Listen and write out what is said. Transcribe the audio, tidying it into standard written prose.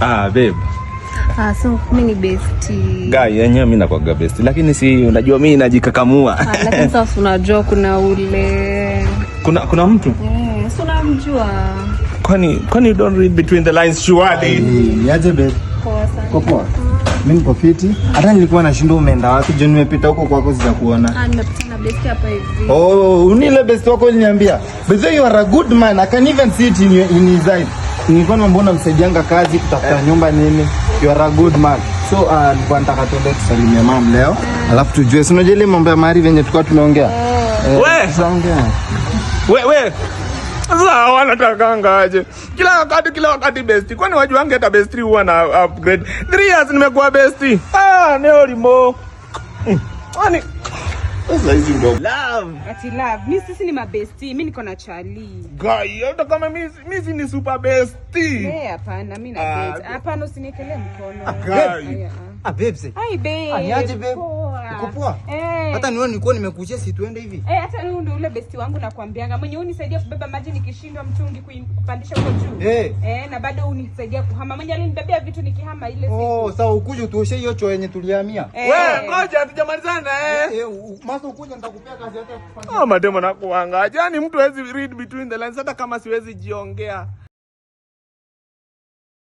Ah, babe. Ah, so mimi ni bestie. Guy, yenyewe mimi nakwaga best. Lakini si unajua mimi najikakamua. Ah, lakini sasa unajua kuna ule Kuna mtu? Eh, si unamjua. Kwani you don't read between the lines, surely? Niaje, babe? Poa sana. Uko poa? Mimi niko fiti. Hata nilikuwa nashindwa umeenda wapi juu nimepita huko kwako sijakuona. Ah, nimepita na bestie hapa hivi. Oh, ni ile best wako uliniambia. But then you are a good man. I can even see it in his eyes. Nilikuwa naomba msaidianga kazi kutafuta nyumba nini. You are a good man. So nilikuwa nataka tuende tusalimie mum leo. Alafu tujue, si unajua ile mambo ya mahari venye tulikuwa tumeongea. Eh, We! tutaongea. We we. Sasa wanatakanga aje? Kila wakati, kila wakati bestie. Kwani wajuange hata bestie huwa na upgrade. 3 years nimekuwa bestie. Ah, neolimo. Kwani sasa hizi ndo love. Ati love. Mi sisi ni mabesti. Mi niko na chali. Guy, hata kama mimi si ni super bestie. Eh, hapana, mi na Ah, date. Hapana, usiniekelee mkono. Guy. Aya, ah. Ah, babes. Hi babe. Ah, niaje, babe? Poa. Uko poa? Eh. Hata niwe nilikuwa nimekuchia, si tuende hivi. Eh, hata huyu ndio ule besti wangu nakwambianga. Mwenye unisaidia kubeba maji nikishindwa mtungi kupandisha huko juu. Eh. Eh, na bado unisaidia kuhama. Mwenye alinibebea vitu nikihama ile siku. Oh, sawa, ukuje utuoshe hiyo choo yenye tulihamia. Eh. We, ngoja hatujamalizana, eh. Eh, masa ukuje nitakupea kazi hata ya kufanya. Oh, mademo nakuanga. Yaani mtu hawezi read between the lines hata kama siwezi jiongea.